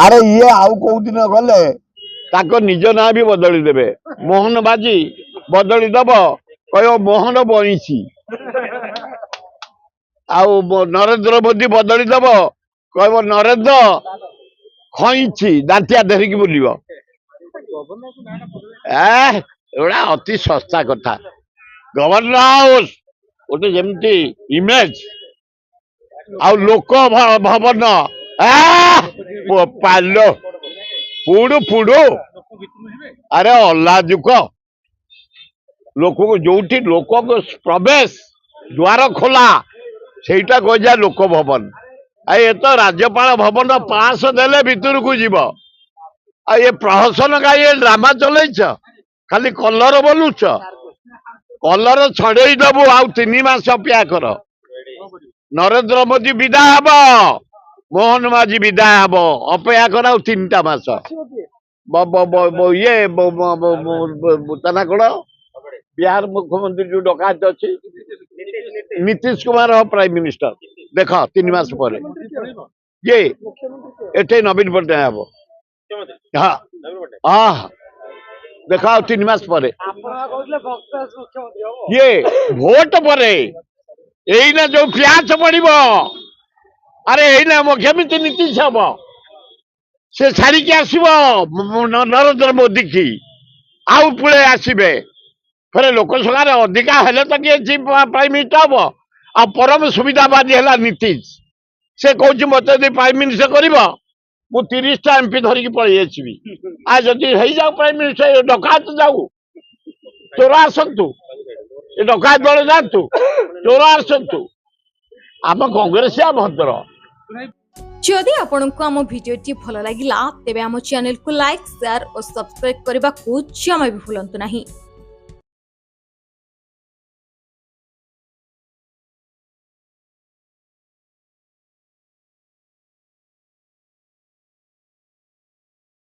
ଆରେ ଇଏ ଆଉ କୋଉ ଦିନ ଗଲେ ତାଙ୍କ ନିଜ ନାଁ ବି ବଦଳି ଦେବେ। ମୋହନ ମାଝୀ ବଦଳି ଦବ, କହିବ ମୋହନ ବଇଁଶୀ। ଆଉ ନରେନ୍ଦ୍ର ମୋଦି ବଦଳି ଦବ, କହିବ ନରେନ୍ଦ୍ର ଖଇଁଚି, ଦାନ୍ତିଆ ଧରିକି ବୁଲିବ। ଏଗୁଡ଼ା ଅତି ଶସ୍ତା କଥା। ଗଭର୍ଣ୍ଣର ହାଉସ ଗୋଟେ ଯେମିତି ଇମେଜ, ଆଉ ଲୋକ ଭବନ ପାଲୋ ପୁଡୁ ପୁଡୁ। ଆରେ ଅଲାଜୁକ ଲୋକକୁ, ଯୋଉଠି ଲୋକଙ୍କ ପ୍ରବେଶ ଦ୍ୱାର ଖୋଲା, ସେଇଟା କୁହାଯାଏ ଲୋକ ଭବନ। ଆଉ ଏ ତ ରାଜ୍ୟପାଳ ଭବନ ପାସ ଦେଲେ ଭିତରକୁ ଯିବ। ଆଉ ଏ ପ୍ରହସନ କାହିଁ? ଏ ଡ୍ରାମା ଚଲେଇଛ, ଖାଲି କଲର ବୋଲୁଛ, କଲର ଛଡେଇ ଦବୁ। ଆଉ 3 ମାସ ଅପେକ୍ଷା କର। ନରେନ୍ଦ୍ର ମୋଦି ବିଦା ହବ, ମୋହନ ମାଝୀ ବିଦା ହବ, ଅପେକ୍ଷା କର ଆଉ 3ଟା ମାସ। ଇଏ ତା ନା କଣ, ବିହାର ମୁଖ୍ୟମନ୍ତ୍ରୀ ଯୋଉ ଡକାୟତ ଅଛି, ନୀତିଶ କୁମାର ହବ ପ୍ରାଇମ ମିନିଷ୍ଟର। ଦେଖ 3 ମାସ ପରେ ଇଏ ଏଠି ନବୀନ ପଟ୍ଟନାୟକ ହବ। ହଁ ହଁ, ଦେଖ ଆଉ 3 ମାସ ପରେ ଇଏ ଭୋଟ ପରେ ଏଇନା ଯୋଉ ପ୍ୟାଚ ପଡିବ। ଆରେ ଏଇନା କେମିତି ନୀତିଶ ହବ? ସେ ଛାଡିକି ଆସିବ ନରେନ୍ଦ୍ର ମୋଦି କି, ଆଉ ପୁଳେ ଆସିବେ ଫେରେ। ଲୋକସଭାରେ ଅଧିକା ହେଲେ ତ କିଏ ଚିଫ ପ୍ରାଇମ ମିନିଷ୍ଟର ହବ। ଆଉ ପରମ ସୁବିଧାବାଦୀ ହେଲା ନୀତିଶ। ସେ କହୁଛି ମତେ ଯଦି ପ୍ରାଇମ ମିନିଷ୍ଟର କରିବ, ମୁଁ 30ଟା ଏମପି ଧରିକି ପଳେଇ ଆସିବି। ଆଉ ଯଦି ହେଇଯାଉ ପ୍ରାଇମ ମିନିଷ୍ଟର, ଡକାୟତ ଯାଉ, ଚୋର ଆସନ୍ତୁ, ଏ ଡକାୟତ ଦଳ ଯାଆନ୍ତୁ, ଚୋର ଆସନ୍ତୁ। ଆମ କଂଗ୍ରେସିଆ ଭଦ୍ର। ଯଦି ଆପଣଙ୍କୁ ଆମ ଭିଡ଼ିଓଟି ଭଲ ଲାଗିଲା, ତେବେ ଆମ ଚ୍ୟାନେଲକୁ ଲାଇକ୍, ସେୟାର ଓ ସବସ୍କ୍ରାଇବ୍ କରିବାକୁ ଜମା ବି ଭୁଲନ୍ତୁ ନାହିଁ।